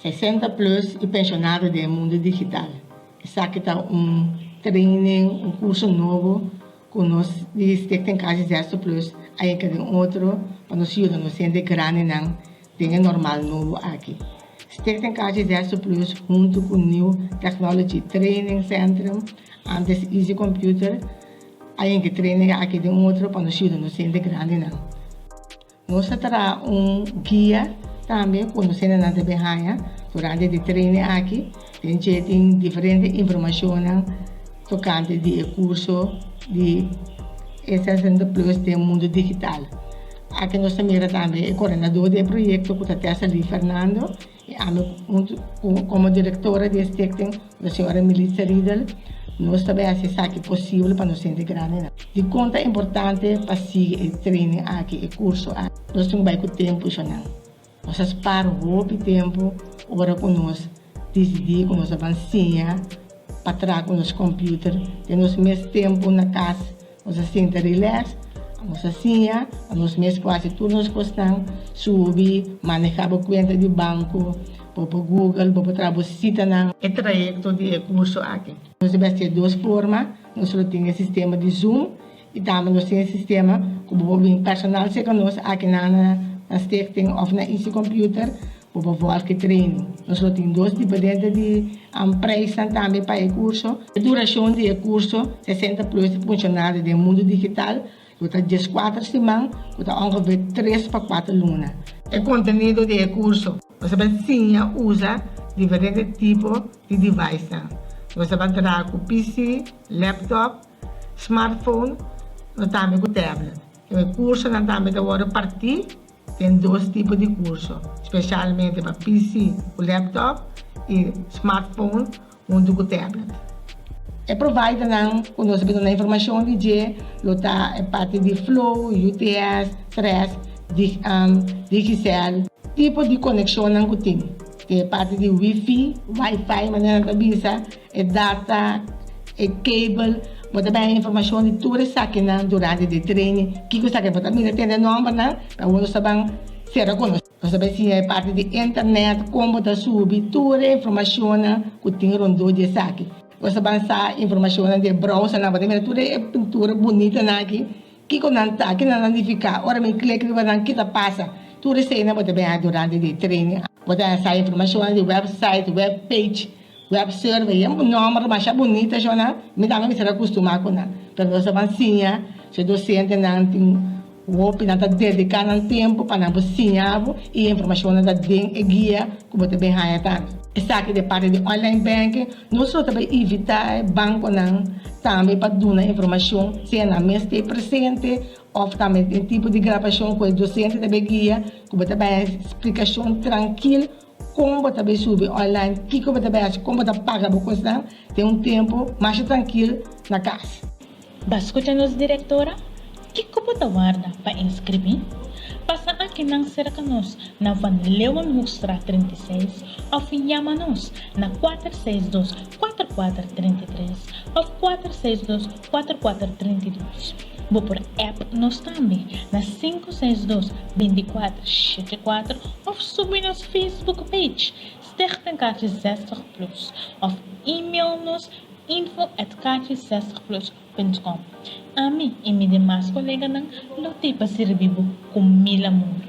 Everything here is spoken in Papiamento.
60 plus i penshonado den mundu digital. Esaki ta un training, un kurso nobo ku nos di Stichting Kashi 60 Plus a hinka den otro pa nos yuda nos hende grandinan den e normal nobo aki. Stichting Kashi 60 Plus huntu ku New Technology Training Centrum, antes Easy Computer, a hinka e training aki den otro pa nos yuda nos hende grandinan. Nos ta traha un guia tambe ku nos hendenan ta bin haña durante di training aki. Den dje tin diferente informashonnan tokante di e kurso di e 60 plus den mundu digital. Aki nos ta mira tambe e koordinadó di e proyekto ku ta Tessa Lee Fernando. I ami huntu ku komo direktora di e stichting, la señora Militza Riedel, nos ta bai hasi esaki posibel pa nos hende grandinan. Dikon ta importante pa sigui e training aki, e kurso aki? Nos tin ku bai ku tempu, shonnan. Nos a spar hopi tempu ora ku nos disidí ku nos a ban siña pa traha ku nos computer den nos mes tempu na kas. Nos a sinta relax, nos a siña pa nos mes por haci tur nos cosnan, subi, maneha bo cuenta di banco, bo por google, bo por traha bo citanan. E trayecto di e curso aki. Nos ta besti e dos forma, nos lo tin e sistema di Zoom y tambe nos tin e sistema cu bo por bin personal cerca nos aki na na stichting of na Easy Computer. Bo por volg e training. Nos lo tin dos diferente di prijsnan tambe pa e curso. E duracion di e curso 60 Plus di Funcionario den Mundo Digital lo ta 14 siman cu ta ongeveer tres pa cuater luna. E contenido di e curso. Nos ta bay siña usa diferente tipo di devicenan. Nos ta bay traha cu PC, laptop, smartphone, no tambe cu tablet. E cursonan tambe ta wordo parti. Tin dos tipo di kurso, spesialmente pa PC ku laptop i smartphone huntu ku tablet. E providernan ku nos a bin duna informashon di dje lo ta e parti di Flow, UTS, Tres, Digicel. Tipo di konekshonnan ku tin, tin e parti di Wifi, Wi-Fi manera nan ta bisa, e data, e cable, bo ta bay informacion di tur esakinan durante di training, kico esaki bo ta mira tende nombernan, pa awor nos ta ban cera cu nos. Nos ta bay siña e parti di internet, con bo ta subi tur e informacionnan cu tin rondó di esaki. Nos ta ban sa informacionnan di e browsernan, bo ta mira tur e pintura bunitanan aki, kico nan ta, kinan nan nifica, ora mi click riba nan ki ta pasa, tur eseinan bo ta bay haña durante di training. Bo ta sa informacionnan di website, webpage. Web server y e nomber masha bunita shona, mi tambe mester a custuma cu nan. Pero nos a ban siña, su docentenan tin hopi, nan ta dedica nan tempo pa nan por siña bo y e informacionnan ta den e guia cu bo ta bin haya tambe. Esaki di parti di online banking, nos lo ta bay invita e banconan tambe pa duna informacion sea nan mes ta e presente of tambe den tipo di grabacion cu e docente ta bay guia cu bo ta bay haya splicacion trankil. Kon bo ta bay subi online, kiko bo ta bay haci, kon bo ta paga bo kosnan den un tempu masha trankil na kas. Ba skucha nos direktora? Kiko bo ta warda pa inskribí? Pasa akinan serka nos na Van Leeuwenhoekstraat 36 òf yama nos na 462 4433 òf 462 4432. Bo por app nos tambe na 562 24 74 òf subi nos Facebook page Stichting Kaartje 60 Plus òf email nos info at kaartje 60 plus punt com. Ami i mi demas koleganan lo t'ei pa sirbi bo ku mil amor.